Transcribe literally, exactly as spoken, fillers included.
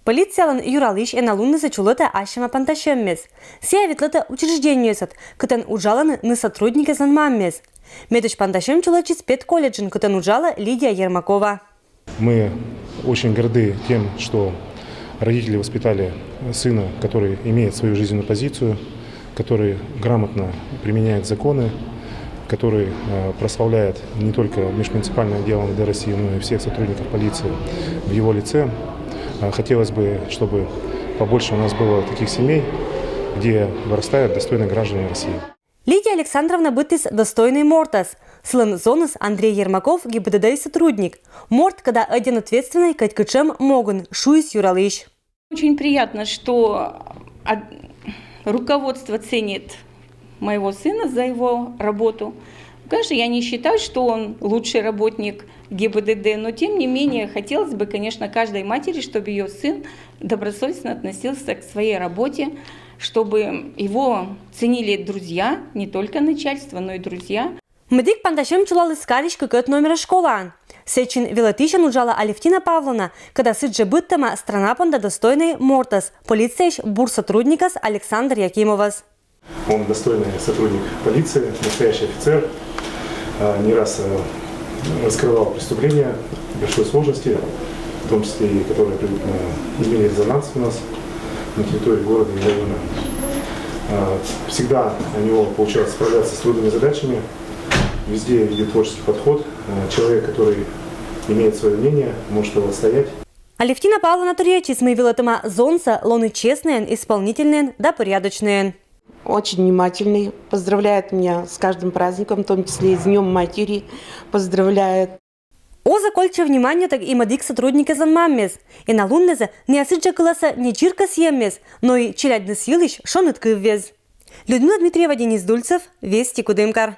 Полициялӧн юралысь эналуннас чулӧтӧ ассьӧма пантасьӧммес. Сійӧ ветлӧтӧ учреждениеӧс, кытӧн уджалӧны ны сотрудникъяслӧн маммес. Медводз пантасьӧм чулӧдчис педколледжын, кытӧн уджалӧ Лидия Ермакова. Мы очень горды тем, что родители воспитали сына, который имеет свою жизненную позицию, который грамотно применяет законы, который э, прославляет не только межмуниципальный отдел МВД России, но и всех сотрудников полиции в его лице. Э, Хотелось бы, чтобы побольше у нас было таких семей, где вырастают достойные граждане России. Лидия Александровна быдтіс достойнӧй мортӧс. Сылӧн зоныс Андрей Ермаков ГИБДД-й сотрудник. Морт кӧда ӧдйӧн ответственнӧй кӧть кутшӧм могын, шуис юралысь. Очень приятно, что руководство ценит моего сына за его работу. Конечно, я не считаю, что он лучший работник ГИБДД, но тем не менее хотелось бы, конечно, каждой матери, чтобы ее сын добросовестно относился к своей работе, чтобы его ценили друзья, не только начальство, но и друзья. Медик пантасьӧм чулаліс карысь кыкӧд номера школаын. Сэтчӧн велӧдысьӧн уджалӧ Алевтина Павловна, кӧда сідзжӧ быдтӧма страна понда достойнӧй мортӧс, полицияысь бур сотрудникӧс Александр Якимовӧс. Он достойный сотрудник полиции, настоящий офицер, не раз раскрывал преступления большой сложности, в том числе и которые имели резонанс у нас на территории города и района. Всегда у него получалось справляться с трудными задачами. Везде видит творческий подход. Человек, который имеет свое мнение, может его отстоять. Алевтина Павловна торъясис, мый велӧдӧма зонсӧ лоны честнӧйӧн, исполнительнӧйӧн да порядочнӧйӧн. Очень внимательный, поздравляет меня с каждым праздником, в том числе и с Днем матери поздравляет. Оз-ӧ кольччы вниманиетӧг и медик сотрудникъяслӧн маммес. Эналуннас найӧ сідзжӧ кылӧсӧ не чиркӧс еммес, но и челядьныс йылысь шоныд кывъяс. Людмила Дмитриева, Денис Дульцев, Вести, Кудымкар.